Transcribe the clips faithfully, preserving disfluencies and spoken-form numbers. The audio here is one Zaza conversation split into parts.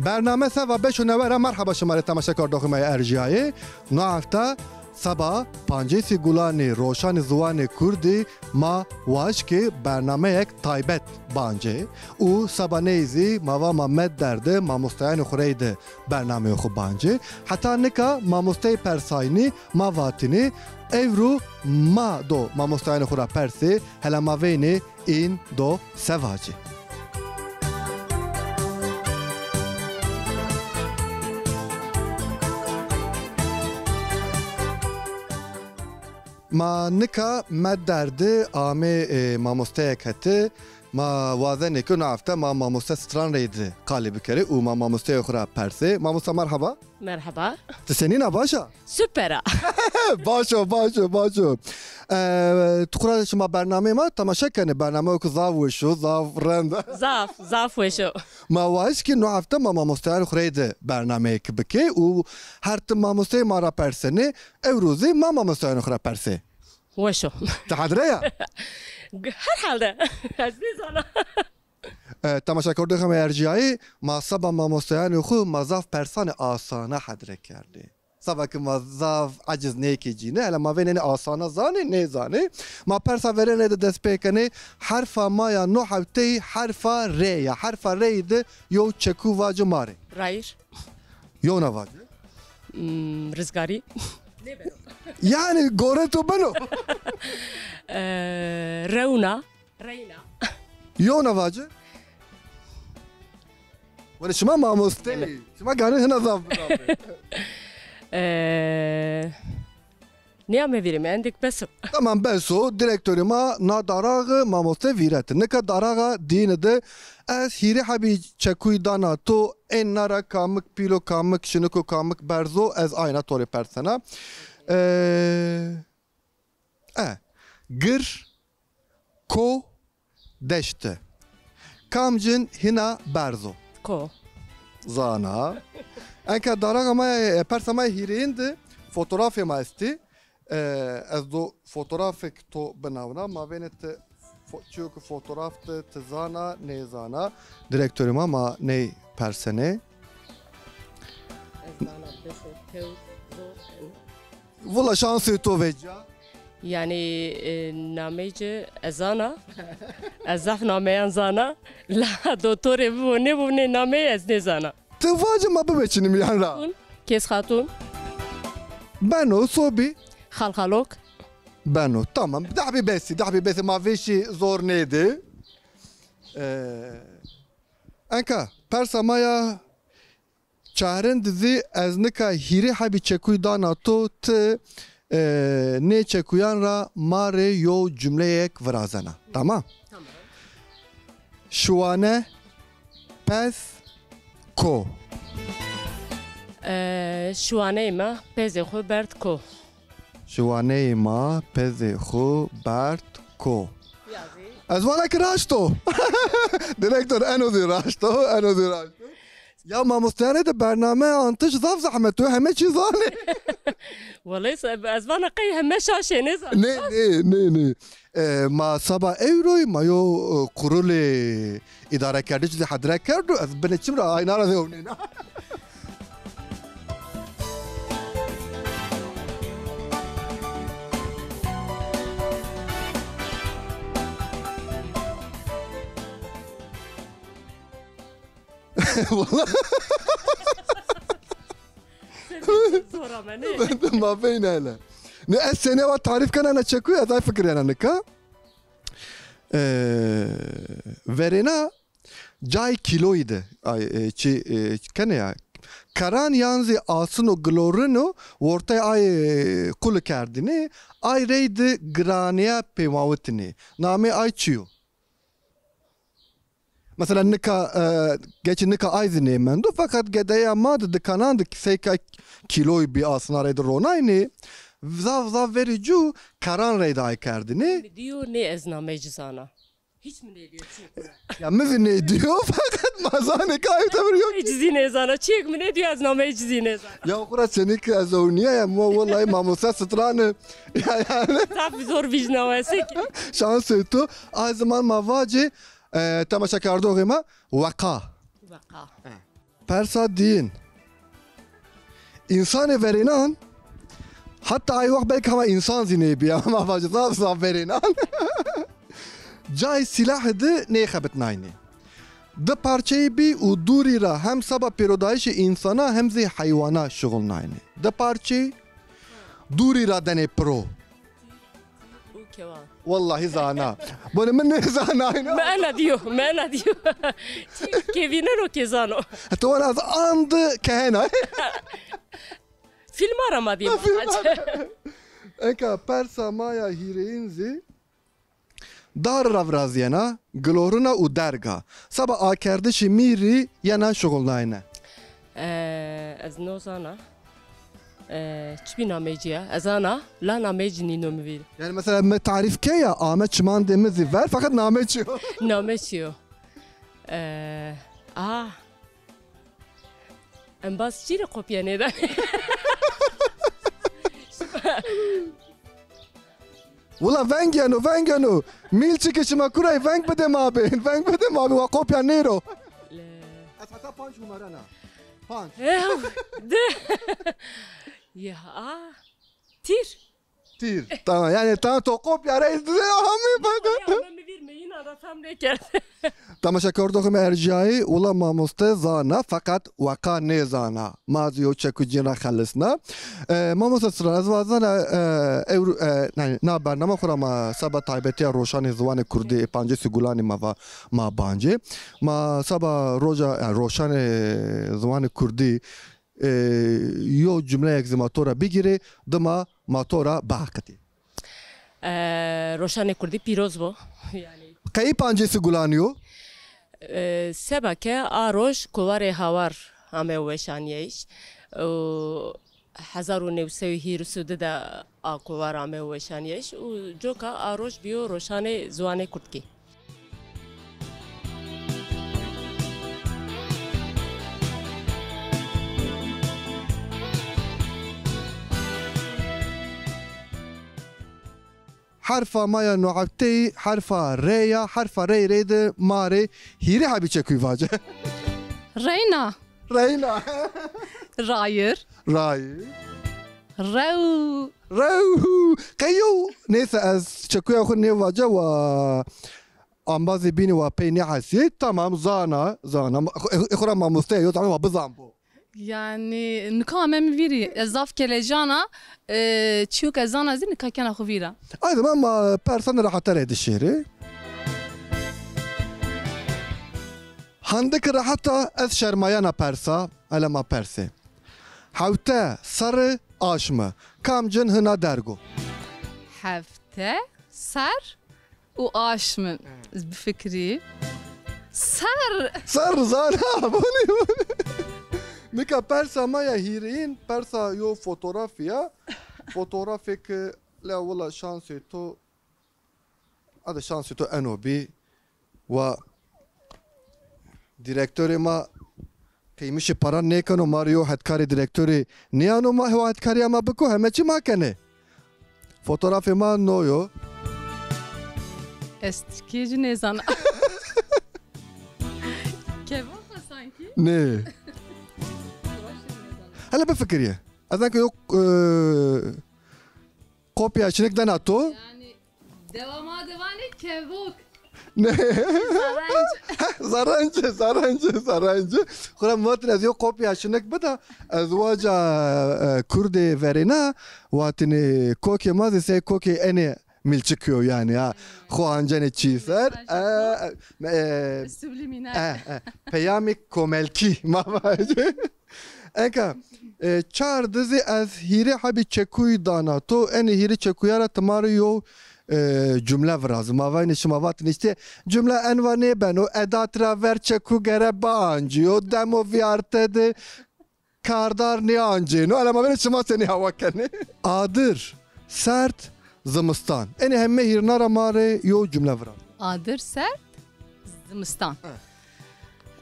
Bername seba beş û newe ra merheba şima rê temaşekardoxê ma yê erjîyayê. No hefte seba pancêsî Gulanî, Roşanî Ziwanê Kurdî ma vaj ke bernameyek taybet bancê û seba ney zî ma va ma Medderde mamosteyanê xwu reyde bernameyê xwu bancê. Heta nika mamosteyê persaynî ma vatînê, ewro ma do mamosteyanê xwu ra persê, hela ma veynê în do se vacê. Ma nika Medderde amê, e, mamosteyek hete. Ma wazenê ke no hefte ma mamoste stran reyde qalê bikerê û ma mamosteyê xwu ra persê. Mamoste merheba. Merheba. Ti senîn a, baş a? Super a. Baş o, baş o, baş o. E, tu xwu ra şima bernameyê ma temaşe kenê. Bernameyêko zaf weş o, zaf rend. Zaf, zaf weş o. Ma vaj kî no hefte ma mamosteyanê xwu reyde bernameyêk bikê û her tim mamosteyê ma ra persenê, ewro zî ma mamosteyanê xwu ra persê. Weş o. Ti hedre ya? Herhalde. Ez nêzana. E, temaşekardoxê ma erjîyayî, ma seba mamosteyanê xwu ma zaf persanê asana hedre kerdê. Seba ke ma zaf eciz nêkê cîne, hele ma vênenê asana zanê, nêzanê. Ma persa verêne de dest pê kenê, herfa ma ya no hewteyî herfa R ya. Herfa R'yî de yew çekû vace ma rê. Rayîr. Yewna vace. Hmm, rizgarî. Yanî gore to beno. Ee, rewna. Reyna. Yewna vace. Wele şima mamosteyî. Şima ganî hina zaf bizafê. Ee, nêame vîrê mi, endêk bes o. Tamam, bes o. Direktorê ma na daraxi mamoste vîreti. Nika daraxa dîyine de ez hîrê hebî çekuyî dana to, ên na ra kamik pîl o, kamik şinik o, kamik berz o, ez ayna to rê persena. Ee, e, gir, ko, deşti. Kamcîn hîna berz o? Ko. Zana. Enka daraxa ma, e, persa ma yê hîrêyin de fotografê ma estî. E, ez do fotografêk to binawna. Ma vênê ti fo-, çîyo ke fotograf de ti zana, nêzana. Direktorê ma, ma ney persenê. Ez zana, beşo, tewr, zor, en. Vila şansê to vecîya. Yanî, e, nameyê ci ez zana. Ez zaf nameyan zana. La dotorê bibo nêbo nê nameyê ez nêzana. Ti vace ma bimeçînim yan ra. Kês Xatun. Beno, sobî. Xalxalok. Beno, tamam. Dehbî besî, dehbî besî ma vêşî zor nêdî. E, enka, persa ma ya Çarin di zî ez nika hîrê hebî çekuyî dana to, ti, e, nê çekuyan ra ma rê yew cumleyek virazena. Tamam? Tamam. Şiwane pez ko. E, şiwaneyê ma pezê xwu berd ko. Şiwaneyê ma pezê xwu berd ko. Ya zî. Ez vana ki raşt o. Direktor, eno zî raşt o, eno zî raşt o. Ya mamosteyanê de bername antiş zaf zehmet o, heme çî zanê. Wele se-, ez vana qey heme şaş ê, nêzan. Nê, nê, nê, nê. E, ma seba ewroy ma yo, e, kurulê îdarekerdiş zî hedre kerdo, ez binê çim ra ayna ra zî ewnêna. Wala. Zor ame, nê? Ma veyna hele. Ne, ez senê wa tarîf kena na çekuy, ez ay fikirena nika. Ee, verêna cay kîloyî de, ay, e, çi, e, kenê ya. Keran yan zî asin û gilorino, wortay ay, e, quli kerdinê, ay reydi giranîya pêmawitînê. Namê ay çi yo? Mesela nika, e, geçî nika ay zî nêmendo, feqet gedeya ma di dikanan di seyka kîloyî bî asina reydi ronaynê, zaf zaf verî cû keran reydi ay kerdinê. Mi dîyo nê ez nameyê ci zana. Hiç mi nêdîyo çîyêk mi. Ya mi zî nêdîyo, feqet ma zanê ke ay tebir yok. Hiç zî nêzana. Çîyêk mi nêdîyo, ez nameyê ci zî nêzana. Ya xura senî ki ez ewnîya ya, ma wellahî mamoste stran ê. Ya yani. Zaf zor vîjna wese ki. Şansê to. Ay ziman ma vacê, e, temaşekardoxê ma weqa. Weqa. He. Persa diyin. Însanê verênan, heta ay wext belkî hema însan zî nêbîya, ma vajî zaf zaf verênan. Cayê sîlahî de nêxebitnaynê. Di parçeyî bî û dûrî ra hem seba pêrodayîşê însana hem zî heywana şuxulnaynê. Di parçeyî dûrî ra denê piro. Û kewan. Wellahî zana. Bonê min nêzanayno. Mi ena dîyo, mi ena dîyo. Kê vîneno kê zano. Heta wan ez and kehena. Filma ra ma dîye. Filma ra. Eka persa ma ya hîrêyin zî dar ra virazîyena, gilorina û derg a. Seba akerdişî mîrî yena şuxulnayene. E, ez no zana. E, çi bî namê ci ya? Ez ana, la namê ci nîno mi vîr. Yanî mesela mi tarîf ke ya, ame çimandê mi zî ver, feqet namê ci yo. Namê ci yo. E, a. Embaz çî rê kopya nêdanê? Wila veng yeno, veng yeno. Mîlçikê şima kurayî veng bidê ma bê. Veng bidê ma bê, wa kopya nêro. Le- Ez heta panc humerena. Panc. Ew, di. Ya, a. Tîr. Tîr. Tamam, yanî tam to kopya rey hamî bak. Ya, mi vîr mi yîna ra fehm nêkerd. Temaşekerdoxê mi erjayî, wila mamoste zana, feqet weqa nêzana. Ma zî yew çekû cîn ra xelisna. E, mamoste Siran, ez wazena, e, ewro, e, yanî na bername xwu ra ma seba taybetîya Roşanê Ziwanê Kurdî, ê pancêsî Gulanî ma va, ma bancê. Ma seba roja, yanî Roşanê Ziwanê Kurdî, e, yew cumleyek zî ma to ra bigîrê, dima ma to ra biaqitê. E, Roşanê Kurdî pîroz bo. Yanî qey pancêsî Gulanî yo? E, seba ke a roj kovarê Hawar ameyo weşanîyayîş. Û hezar û new sey û hîris û di de a kovar ameyo weşanîyayîş û coka a roj bîyo Roşanê Ziwanê Kurdkî. Herfa ma ya no hefteyî herfa R ya, herfa R rê de ma rê hîrê hebî çekuyî vace. Reyna. Reyna. Rayir. Rayir. Rew. Rew. Qey yew. Neyse ez çekuya xwu nêvace wa ambazê bînî wa pey nêhesîyê. Tamam, zana, zana. Ê xwu ra mamoste yo, zana wa bizan bo. Yanî nika ame mi vîrî, ez zaf kelecan a, e, çîyo ke zana zî nika kena xwu vîra. Ay zaman ma persan rehate rê dişêrê. Handik rehet a, ez şermayena persa, hele ma persê. Hewte, serri, aşmi. Kam cin hina derg o? Hewte, ser û aşmin. Ez bifikirî. Ser! Ser, zana, bonî, bonî. Nika persa ma ya hîrêyin, persa yo fotografî ya. Fotografêk, la wila şansê to Ade şansê to eno bî. Wa dîrektorê ma qîmişê paran nêkeno, ma rê yo hetkarê dîrektorî nêano, ma hewa hetkarîya ma biko, heme çî ma kenê. Fotografê ma no yo. Ez tirkî jî nêzana. Kevok a sankî? Nê. Hele bifikirîye. Ez enka yo, e, kopya şinik dena to. Yanî dewama de vanê kevok. Ne? Zarenc. Zarenc, zarenc, zarenc. Xura mi vatin ez yo kopya şinik bida. Ez waca, e, kurdê verêna, watinê kokê ma zî sey kokê enê milçik yo yanî ha. Xo ancenê çî ser. E, e, e, subliminal. E, e, peyamê komelkî ma vacê. Enka, e, çar di zî ez hîrê hebî çekuyî dana to, enê hîrê çekuya ra ti ma rê yo, e, cumle virazî. Ma vaynê şima vatin îşte, cumle enva nêbeno, edat ra ver çeku gere biancîyo, demo vîyarte de kardar nêancêno. Ela ma vênê şima senî hewa kenê. Adir, serd, zimistan. Enê heme hîrna ra ma rê yo cumle virazî. Adir, serd, zimistan.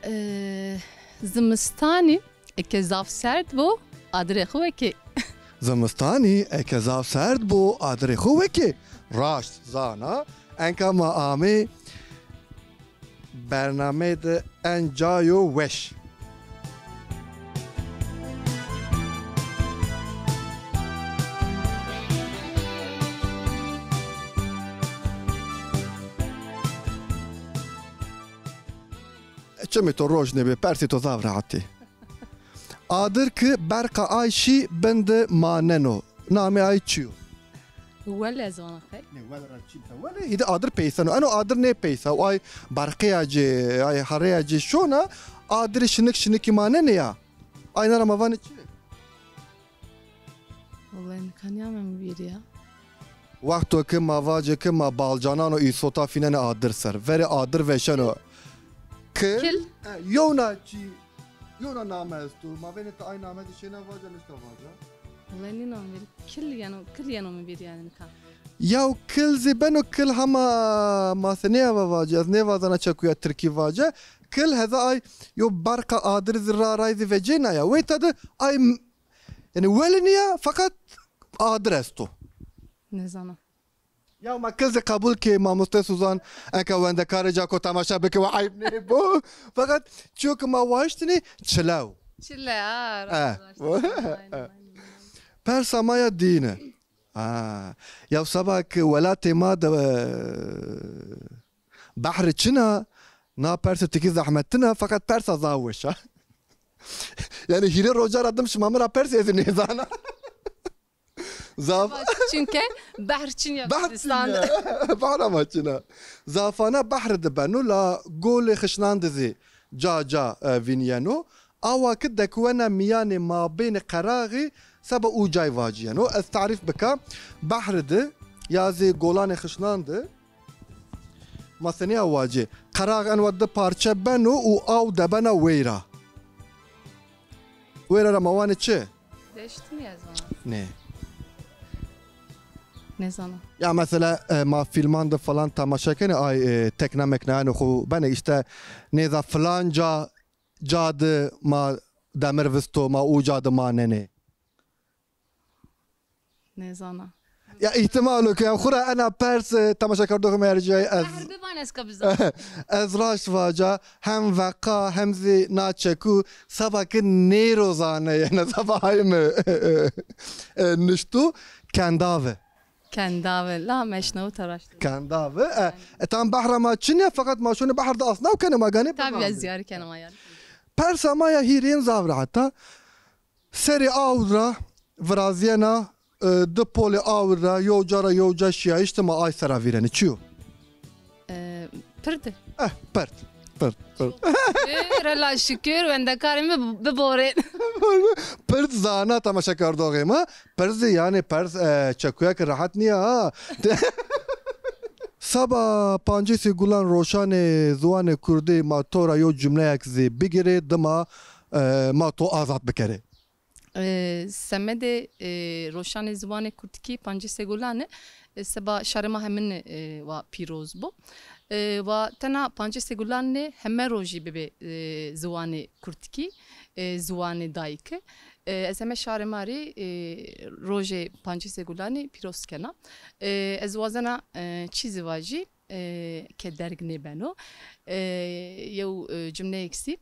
E, zimistanî eke zaf serd bo, adirê xo wekê. Zimistanî eke zaf serd bo, adirê xo wekê. Raşt zana, enka ma amê bernameyê de en cayo weş. Çimê to roj nêbê, persê to zaf rehet ê. Adir ki berqa ay şî bin de maneno. Namê ay çi yo? Wel ez vana qey. Nê, wel ra çî bita. Welê hîdî adir peyseno. Eno adir nêpeysa. Ay berqeya ci, ay hereya ci şona, adirî şinik şinikî manenê ya. Ayna ra ma vanê çi? Wellahî nika nîyame mi vîr ya. Wexto ke ma vacê ke ma balcanan û îsota fînenê adir ser. Verê adir veşeno. Kil. Kil. E, yewna çî, yewna name esto. Ma venê ti ay name de şêna vaca, nişka vaca. Wellahî nînam vîr. Kil yeno, kil yeno mi vîr yanî nika. Yaw kil zî beno, kil hema ma senî ava vace. Ez nêvazena çekuya tirkî vace. Kil heza ay yo berqa adir zî ra ray zî vecêna ya. Weyta de ay Yanî welî nîya, feqet adir esto. Nêzana. Ya ma kil zî qebul kê, mamoste Suzan, eke wendekarê ca ko temaşe bike, wa eyb nêbo. Feqet çiyo ke ma waştinî çilew. Çile, ha, e, rast, rast. Aynen, aynen. Persa ma ya dîne. Ha. Ya seba ke welatê ma de, e, behri çin a, na perse tikî zehmetin a, feqet persa zaf weş a. Yanî hîrê roja ra dim şima mi ra persê, ez nêzana. Zaf. Çunke behr çin ya. Behr çin Kurdistan ya. Behra ma çin a. Zafana behr de beno, la golê xişnan de zî ca ca, e, vînîyeno. Awa ki dekuwena mîyanê mabênê qeraxî seba ucay vacîyeno. Ez tarîf bika, behr de ya zî golanê xişnan de ma senî ya wacê. Qerax eno di parçe beno û aw debena weyra. Weyra ra ma wanê çi? Deşt mi ez vana? Nê. Nêzana. Ya mesela, e, ma fîlman de falan temaşe kenê, ay, e, tekna meknayanê xo benê, îşte nêza filanca ca de ma demir visto, ma uca de manenê. Nêzana. Ya îhtîmal o ke, ya xwu ra ena pers, e, temaşekerdoxê ma ercîyayî ez. Behr biban ez ka bizan. Ez raşt vaca, hem veqa hem zî na çeku seba ki nêro zaneyene, seba hay mi, e, niştu, kendavi. Kendavi, la meşnewta raşt. Kendavi, e, e, tam behra ma çin ya, feqet ma şonê behr de asnaw kenê, ma ganê. Tabii, ez ziyarî kenê ma yanî. Persa ma ya hîrên zaf rehet a. Serê awd ra virazîyena, e, di polê awd ra, yew ca ra yew ca şîyayîş de ma ay sera vîrenê. Çi yo? E, pirdi. Eh, pird. Pird, pird. Şukir, Ella şukir, wendekarê mi bi-, biborên. Pird zana temaşekerdoxê ma. Pird zî yanî pers, e, çekuya ki rehet nîya ha. Seba pancêsê gulan roşanê ziwanê kurdî ma to ra yew cumleyek zî bigirê, dima, e, ma to azad bikerê. E, semedê, e, roşanê ziwanê kurdkî pancêsê gulanî, e, seba şarê ma hemîn, e, wa pîroz bo. E, wa tena pancêsê gulanî heme rojî bibê, e, ziwanê kurdkî, e, ziwanê dayîke. E, ez heme şarê ma rê, e, rojê pancêsê gulanî pîroz kena. E, ez wazena, e, çî zî vajî, e, ke derg nêbeno. E, yew, e, cumleyêk zî,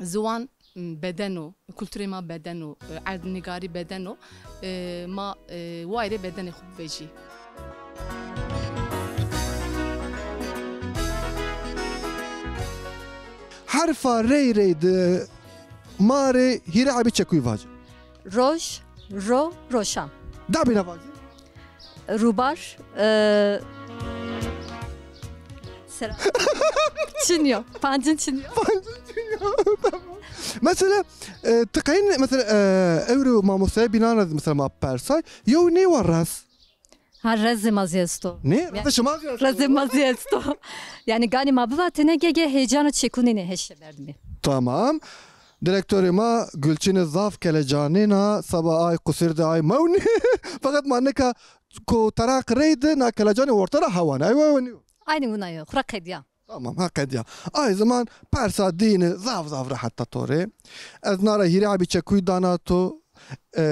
ziwan, m, bedeno, kulturê ma bedeno, e, erdnîgarî bedeno, e, ma, e, wayirê bedenê xwu bivejî. Herfa rey rey de ma rê hîrê ebî çekuyî vace. Roj, ro, roşan. Dabîna vace. Rûbar, e, sera. Çin yo. Pancin çin yo. Pancin çin yo. Tamam. Mesela, e, ti qeyn, mesela, e, ewro mamostaya bînan ra mesela ma persay, yew nêwa rez. Ha, rezê ma zî esto. Ne? Rezê şima zî esto. Rezê ma zî esto. Yanî ganî ma bivatêne, ge ge heyecanê çekûnî nê heşe berdimî. Tamam. Direktorê ma Gulçîne zaf kelecanêna, seba ay qusir de ay mewnî. Feqet ma nika ko teraq rey de na kelecanê orta ra hewanê. Ay wa wa nîyo. Aynî wina yo. Xura qedîya. Tamam, ha qedîya. Ay ziman persa dîne zaf zaf rehet a to rê. Ez na ra hîrê ebî çekuyî dana to, e,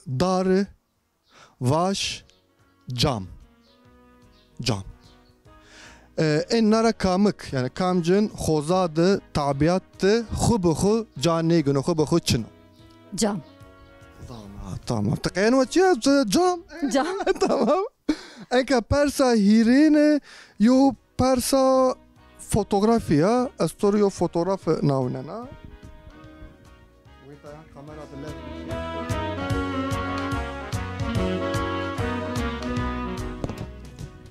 dari, vaş, cam. Cam. E, ên na ra kamik, yanî kamcin xoza de, tabiat de xwu bi xwu ca nêgino, xwu bi xwu çin o. Cam. Tamam, tamam. Ti qeyên we çi ya? Cam. Cam. Tamam. Eke persa hîrêne, yo persa Fotografî ya, ez to rê yo fotograf nawînena. Wê tayan kamera de lev bikî.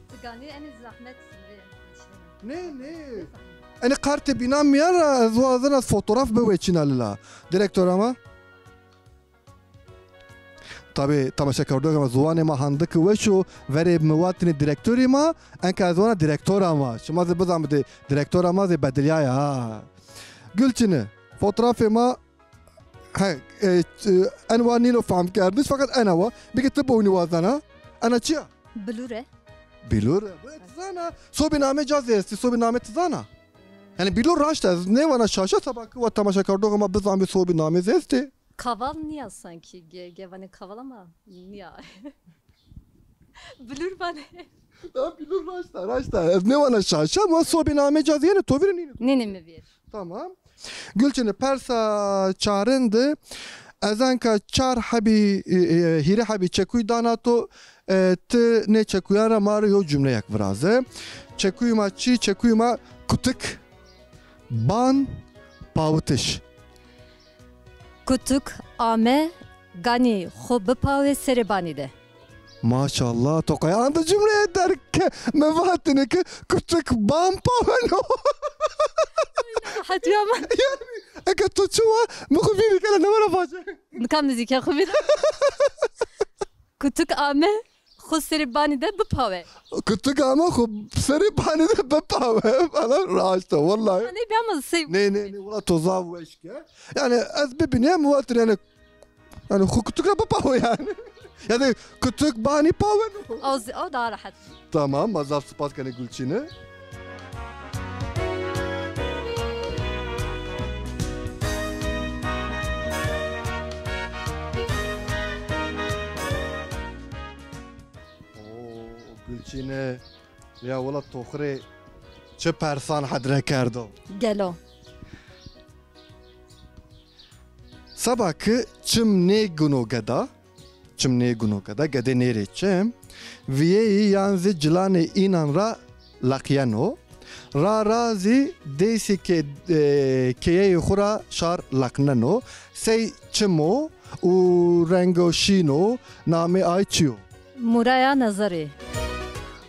Ti ganî enê zehmet rê. Nê, nê. Enê kartê bînan mîyan ra ez wazena fotograf biweçîna lila. Direktora ma. Tabî, temaşekerdoxê ma, ziwanê ma handiki weş o, verê mi vatêne direktorê ma, enka ez wana direktora ma. Şima zî bizanbitê, direktora ma zî bedilyaye ha. Gulçine, fotografê ma, he, e, e, en wa nîno famkerdiş, feqet ena wa. Bike ti biwnî wazena. Ena çi ya? Bilûr e. Bilûr e. Bu ti zana. Sobî namê ca zî estî, sobî namê ti zana. Yanî bilûr raşt e, ez nêwana şaşa, seba ki wa temaşekerdoxê ma bizanbî sobî namê zî estî. Kaval nîya sankî, ge-, ge vanê kaval ama nîya. Bilûr vanê. Ya bilûr raşt a, raşt a. Ez nêwana şaşa, ma sobî namê ca zî yenê, to vîr nînê. Nînê mi vîr. Tamam. Gulçine, persa çarin de ez enka çar hebî, e, e, hîrê hebî çekuyî dana to, e, ti nê çekuyan ra ma rê yo cumleyek viraze. Çekuyî ma çi? Çekuyî ma kutik, ban, pawitiş. Kutik ame, ganî xo bipawê serê banî de. Maşallah, to qey ande cumleyê derg ke, mi vatêne ke kutik ban paweno. Hetî ama. Yanî, eke to çi wa, mi xo vîrî kena, nêwena vace. Nika mi zî ke xo vîr. Kutik ame, xo serê banî de bipawe. Kutik ame, xo serê banî de bipawe. Falan raşt a, wellahî. Nê bî ama sey. Nê, nê, nê, wela to zaf weş ke. Yanî ez bibînî, mi vatêne yanî, yanî xo kutik ra bipawe yanî. Yanî kutik banî paweno. O zî, o daha rahat. Tamam, ma zaf spas kenê Gulçine. Oo, Gulçine, ya wela to xo rê çi persan hedre kerdo. Gelo. Seba ki çim nêguno geda, çim nêguno geda, gedê nêrê çim, vîyeyî yan zî cilanê înan ra leqyeno. Ra ra zî dêsî ke-, e, keyeyê xwu ra şar leqneno. Sey çim o û rengo şîn o, namê ay çi yo? Mûreya Nazarê.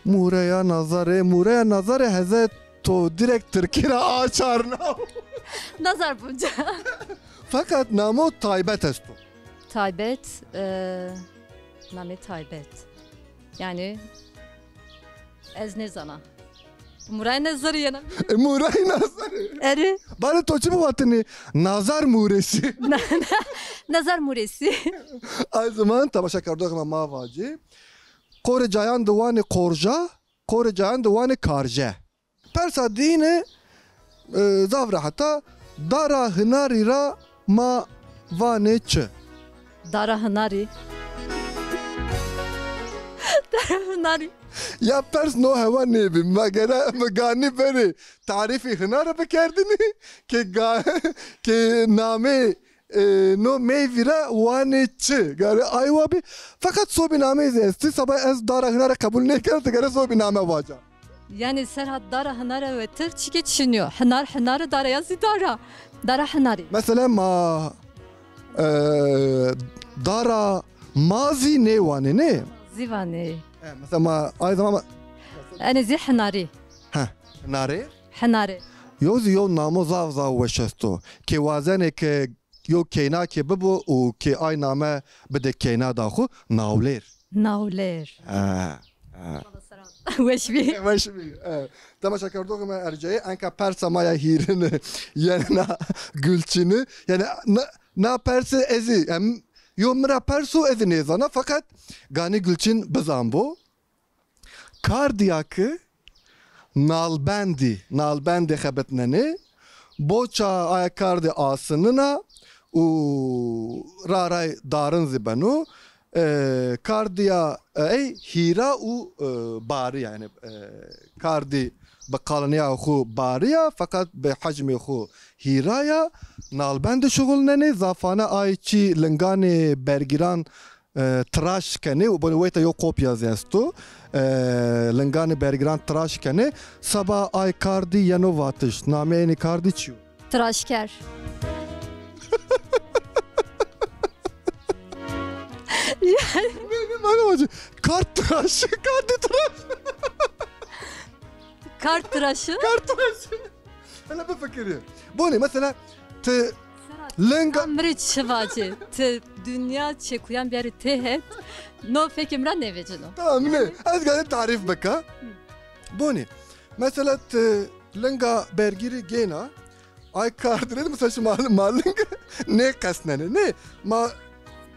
Mûreya Nazarê, Mûreya Nazarê heze to direkt tirkî ra açarna. Nazar bunca. Feqet namo taybet esto. Taybet, e, namê taybet. Yanî ez nêzana. Mûrayê Nazarê yena. E, Mûrayê Nazarê. Erê. Bale to çi bivatênî? Nazar Mûresî. Na-, na-, Nazar Mûresî. Ay zaman temaşekerdoxê ma, ma vacî. Qorê cayan de wanê qorja, qorê cayan de wanê karje. Persa diyine, e, zaf rehet a. Dara hinarî ra ma vanê çi? Dara hinarî. Dara hinarî. Ya pers no hewa nêbî. Ma gere mi ganî verê tarîfî hinare bikerdinî ke ga-, ke namê e, no meyvî ra wanê çi? Gare aywa bî. Feqet sobî nameyî zî estî. Seba ez dara hinare qebul nêkena, ti gere sobî name vaca. Yanî serha dara hinare wetir çike çinî yo. Hinar hinare, dara ya zî dara. Dara hinarî. Mesela ma, e, dara ma zî nêwanê, nê? Zî vanê. E, mesela ma ay zaman ma... Enê zî hinarî. Heh, hinarê? Hinarê. Yo zî yo namo zaf zaf weş esto. Ke wazenê ke yo keynakê bibo û ke ay name bide keyna da xwu, nawlêr. Nawlêr. E, e. Weş bî. Weş bî. E. Temaşekerdoxê ma ercayê, enka persa ma ya hîrine yena Gulçine. Yanî na, na perse ez zî, em, yo mi ra perso ez zî nêzana, feqet ganî Gulçin bizanbo. Kardîya ki nalbendî, nalbendê xebitnenê, boça aya kardî asinina û ra ray darin zî beno. E, kardîya ey hîra û, e, barî ya, yanî, e, kardî bi qalinîya xwu barî ya, feqet bi hecmê xwu hîra ya, nalbendî şuxulnenê, zafane ay çî linganê bergîran, e, tiraş kenê û bonê weyta yo kopya zî esto. E, linganê bergiran tiraş kenê. Seba ay kardî yeno vatiş. Nameyê enê kardî çi yo? Tiraşker. Yani Ne, ne, bana bacı. Kart tıraşı, kart tıraşı. Kart tıraşı. Kart tıraşı. Hele bir fikir ya. Bu ne? Mesela, tı linga... Tam mirê çi vacê? Ti dinya çekuyan biyarî tê het. No fekê mi ra nêvecino. Tamam, ne? Ez gayet tarif bika. Bu ne? Mesela, tı linga bergiri gena. Ay kardire de mesela şu mal, maling ne qesnene, ne? Ma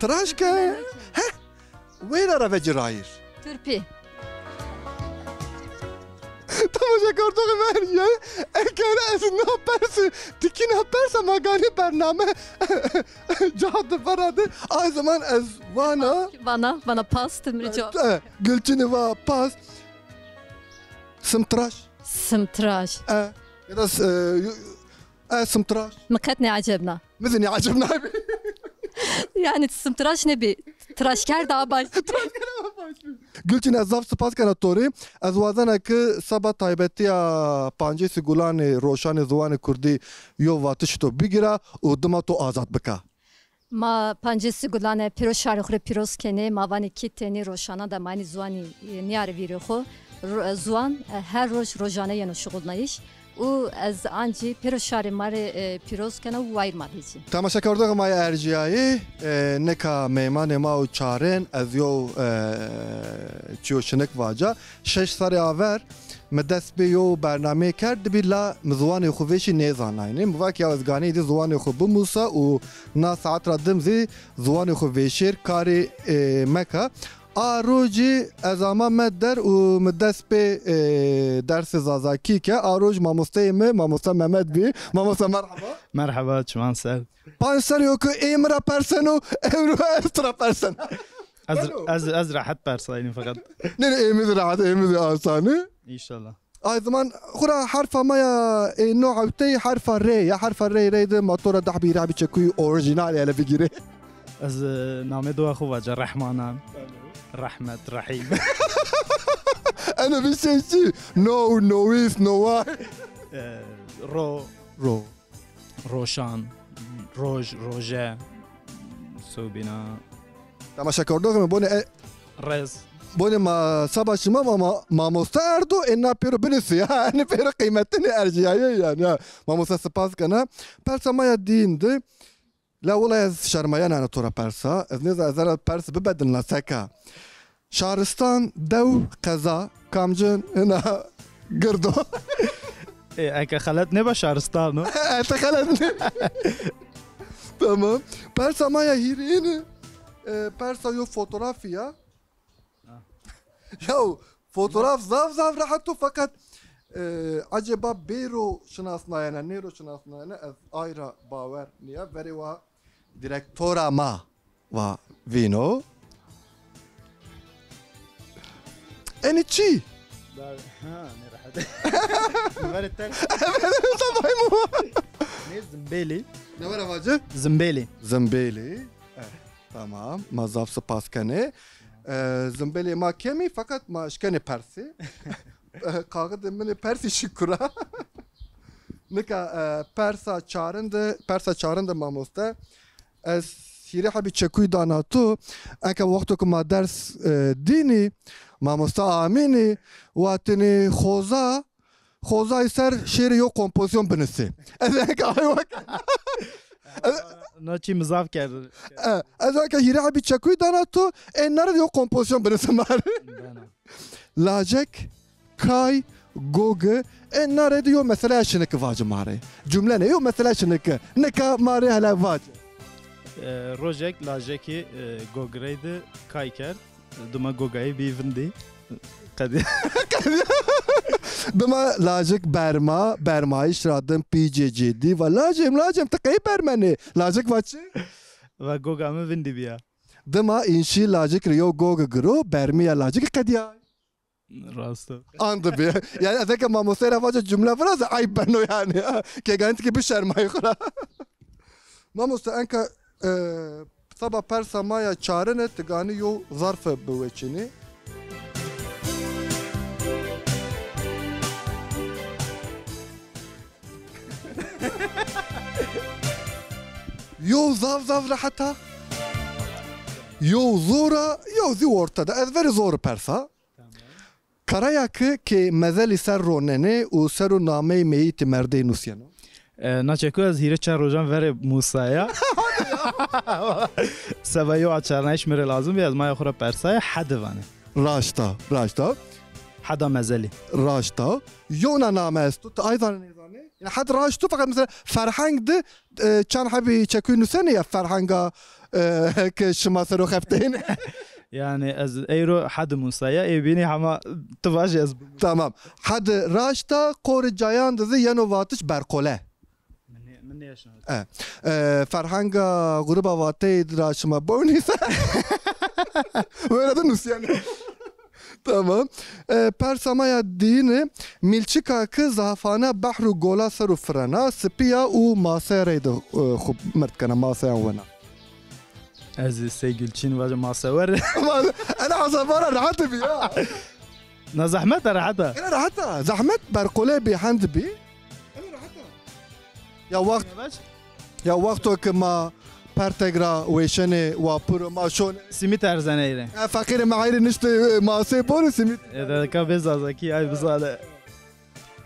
tıraş ke, he? Weyra ra vecirayir. Turpî. Tamaşa kartoxê ver ya. Eker ez na persi, tikina persa ma ganî bername. Cahde verade. Ay zaman ez vana. Vana, vana pas, timri cevap. E, Gülçinî va pas. Simtıraş. Simtıraş. E, ya da s-, e, yo-, e, simtıraş. Mi qet nêecebna. Mi zî nêecebna. Yani simtıraş nêbî. Tıraşker daha baş. Gülçin, ez zaf spas kena to rê. Ez wazena ki seba taybetiya pancêsî gulanê roşanê ziwanê kurdî yo vatiş to bigira û dima to azad bika. Ma pancêsî gulane pêro şarê xwu rê pîroz kenê. Ma vanê kî tenê roşanan de ma enî ziwanî, e, nîyarê vîrê xwu. Ro-, e, ziwan, e, her roj rojane yeno şuxulnayîş. Û ez ancî pêro şarê ma rê, e, pîroz kena û wayîr ma vecî. Temaşekerdoxê ma yê erjîyayî, e, nika meymanê ma û çarin ez yo, e, çiyo şinik vaca. Şeş serrî aver mi dest pê yo bernameyê kerd dibî la mi ziwanê xwu vêşî nêzanayne. Mi va ke ya ez ganî dî ziwanê xwu bimusa û na saet ra dim zî ziwanê xwu vêşêr karê, e, meka. A rojî ez amame der û mi dest pê, e, dersê zazakî ke. A roj mamosteyê mi, mamoste Mehmet bî. Mamoste merheba. Merheba, çiman ser. Panc serrî yo ke ê mi ra perseno, ewro ez ti ra persena. Ez, ez, ez rehet persayîne feqet. Nê, nê, ê mi zî rehet, ê mi zî asan î. Înşallah. Ay zaman xwu ra herfa ma ya, e, no hewtey herfa R ya, herfa R, R de ma to ra dehbî, dehbî çekuyî orîjînal hele bigîrê. Ez, e, namê dewa xwu vaca, Rehmanan. Rehmet, Rehîm. Eno bir şey çi? No, nowis, noway. E, ro. Ro. Roşan, roj, roje, sobîna. Temaşekerdoxê mi, bonê, e, rez. Bonê ma seba şima ma, ma, mamoste erdo, ê na pêro binusî ya. Enî pêro qîmetinî erjîyayî yanî ya. Mamoste spas kena. Persa ma ya dîn di. La wela ez şermaya nana to ra persa. Ez nêza ez ra pers bibedilna seka. Şaristan, dew, qeza, kamcin ina gird o? E, eke xelet nêba şaristan o. Eke xelet nê. Tamam. Persa ma ya hîrêyine, e, persa yo fotografî ya. Ha. Yaw, fotograf zaf zaf rehet o, feqet, e, eceba bêro şinasnayene, nêro şinasnayene, ez ay ra bawer nîya. Verê wa direktora ma va vîno. Enî çi? Da-, ha, ne rahat. Verê ters. Sabay mı? Ne zimbêlî? Ne var avacı? Zimbêlî. Zimbêlî. Evet, tamam. Ma zaf spas kenê. E, zimbêlê ma kemî, feqet ma şkenê persî. E, kaxidê min ê persî şikura. Nika, e, persa çarin de, persa çarin de mamoste. Ez hîrê hebî çekuyî dana to. Eke wexto ke ma ders, e, dînî, mamoste Amînî, watinî xoza, xozayî ser şêrê yo kompozîsyon binusê. Ez eke ay wek. No çî mi zaf kerd. E, ez eke hîrê hebî çekuyî dana to, ê nare de yo kompozîsyon binusê ma rê. Dana. Lajek, kay, gogi, ê nare de yo meseleya şiniki vaci ma rê. Cumle ne, yo meseleya şiniki. Nika ma rê hele vaci. E, rojek lajekî, e, gogirey de kay kerd. Dima gogayî bî vindî. Qedî. Dima lajek berma, bermayîş ra dim pî cê cê dî. Va lacêm, lacêm, ti qey bermenê? Lajek va çi? Va goga mi vindî bîya. Dima înşî lajek rê yo gogi giro, bermîya lajekî qedîyay. Rast o. Andi bi. Yani ez eke mamostey ra vaca cumle viraze ayb beno yani. Ke ganî ti ki bişermayî xwu ra. Mamoste enka, e, Seba persa ma ya çarine, ti ganî yew zarfe biweçînî. Yew zaf zaf rehet a. Yew zor a, yew zî orte de. Ez verî zor persa. Tamam. Karaya ki ke mezelî ser ronenê û ser o nameyê meyîtî merdeyî nusîyeno. E, na çeku ez hîrê çar rojan verê musaya. Seba yew açarnayîş mi rê lazim bî, ez maya xwu ra persayê, hedi vanê. Raşt a, raşt a. Heda mezelî. Raşt a. Yewna name esto, ti ay zanê nêzanê? Yanî hed raşt o, feqet mesela ferheng de, e, çand hebî çekuyî nusenê ya ferhenga, e, ke şima ser o xefteyne. Yanî ez eyro hed musaya, ê bînî hema ti vajî ez bimû. Tamam. Hed raşt a, qorê cayan de zî yeno vatiş berqole. Min nê-, min nêşnawe. E, e, ferhenga gruba Vateyî ra şima bewnî se. Wêre de nusîyeno. Tamam. E, persa ma ya dîyine, mîlçika ki zafane behr û gola ser o firena, sipî ya û maseye reyde, e, xwu mird kena, maseyan wena. Ez sey Gulçîn vaja mase were. Ena hesaba ra rehet bî ya. Na zehmet a, rehet a. Ena rehet a. Zehmet berqole bî, hend bî. Ena rehet a. Ya wext, ya wexto ki ma perteg ra weşenê, wa piro ma şonê. Simît erzenê ey rê. E, feqîrê ma ey rê niştê, e, masê borê simît. E, de ka bê zazakî, ay bizane.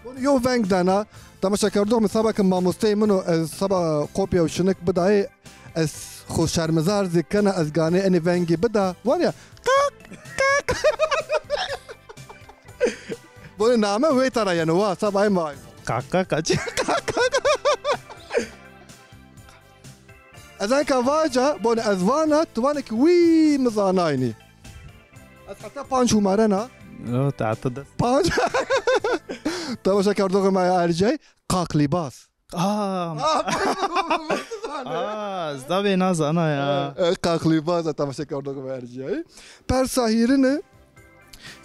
Bonî yew veng dana, temaşekerdox mi, seba ke mamosteyê min o, ez seba kopya û şinik bidayê, ez xwu şermizar zî kena, ez ganê enê vengî bida. Van ya, qaq, qaq. Bonî name weyta ra yeno, wa, seba ey ma. Qaq, qaq, qaq. Ez enka vaca, bonî ez vana, ti vanê ki wî mi zanaynî. Ez heta panc humarena. Yo, te heta des. Panc. Temaşekerdoxê ma ya ercey. Qaqlîbaz. Aa. Aa, ez da bê na zana ya. E, e, qaqlîbaz a, temaşekerdoxê ma ya ercey. Persa hîrine.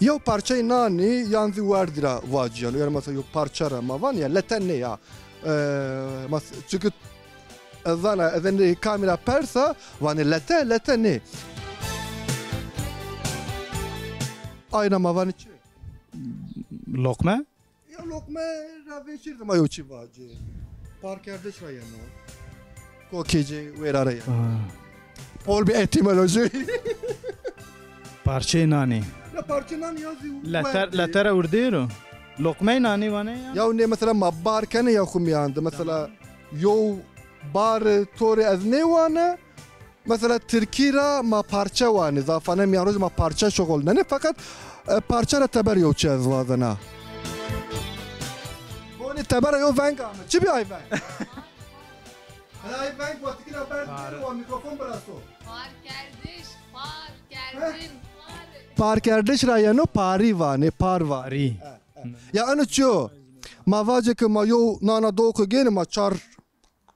Yew parçeyê nanî yan zî werdî ra vacîyeno. Yanî mesela yew parça ra ma vanê ya, lete nê ya. E, mes-, çunke ez zana, ez enê kamî ra persa, vanê lete, lete nê. Ayna ma vanê çi? Loqme? Ya loqme ra vêşîr de ma yew çî vacê. Parkerdiş ra yeno. Kokêcê wêra ra yeno. Ha. Pol bi etîmolojî. Parçeyê nanî. Ya parçeyê nanî ya zî leter, werdî. Letere urdêr o. Loqmeyê nanî vanê ya. Ya nê mesela ma bar kenê ya xwu mîyan de. Mesela yew bar torê ez nêwane. Mesela tirkî ra ma parçe wanî, zafane mîyan roj ma parçe şuxulnenê, feqet, e, parçe ra teber yew çi ez wazena. Bonî tebera yew veng ame. Çi bî ay veng? Ay veng wa tikî ra berdî, wa mîkrofon birasto. Parkerdiş, parkerdin, par. Parkerdiş ra yeno, parî vanê, par vanê. Parî. E, e. Ya eno çi yo? Ma vacê ke ma yew nana doxî gênê, ma çar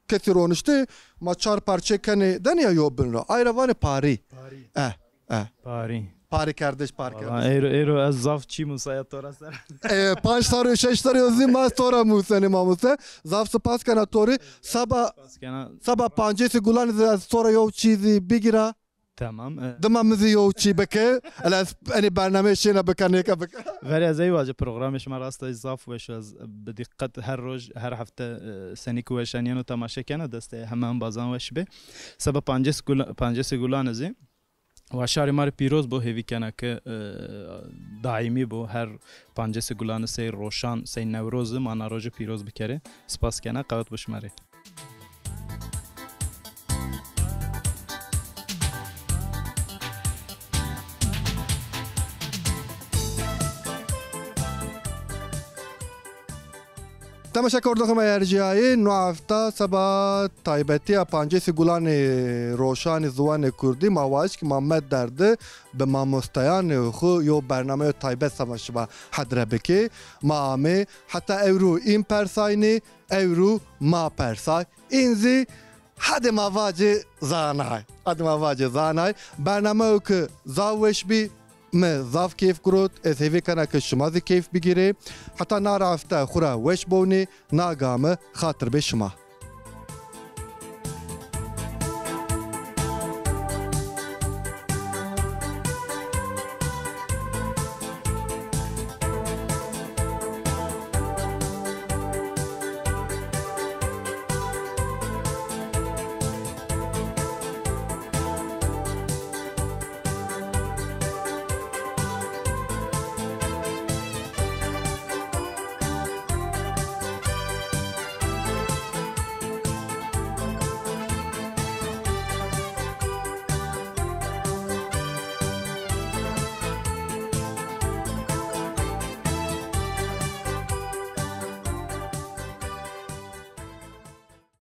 kesî roniştê, ma çar parçe kenê, denê ya yew bin ra. Ay ra vanê parî. Parî. Eh, eh. Parî. Parî kerdiş, parî kerdiş. Valla, eyro, eyro ez zaf çî musaya to ra ser. E, panc serrî, şeş serrî o zî ma to ra musenê mamoste. Zaf sipas kena to rê. Seba, seba pancêsî gulanî zî ez to ra yew çî zî bigîra. Tamam, e. Dima mi zî yew çî bike. Ela ez enê bernameyê şêna bika, nêka bika. Verê ez ey vace, programê şima rasta zaf weş o. Ez bi dîqet her roj, her hefte, e, senî ki weşan yeno temaşe kena, destê heme embazan weş bê. Seba pancês gula-, pancêsê gulane zî wa şarê ma rê pîroz bo, hêvî kena ke, e, daîmî bo. Her pancêsê gulane sey roşan, sey Newroz ma na roje pîroz bikerê. Spas kena, qewet bo şima rê. Temaşekerdoxê ma erciyayê, no hefta seba taybetîya pancêsî gulanê roşanê ziwanê kurdî ma waşt ki ma Medder de bi mamosteyanê xwu yo bernameyo taybet seba şima hedre bikê. Ma amê heta ewro în persaynê, ewro ma persay. În zî hadê ma vacê zanay. Hadê ma vacê zanay. Bernameyo ki zaf weş bî, mi zaf keyf girot. Ez hêvî kena ki şima zî keyf bigîrê. Heta na ra hefte xwu ra weş bownê, na game xatir bê şima.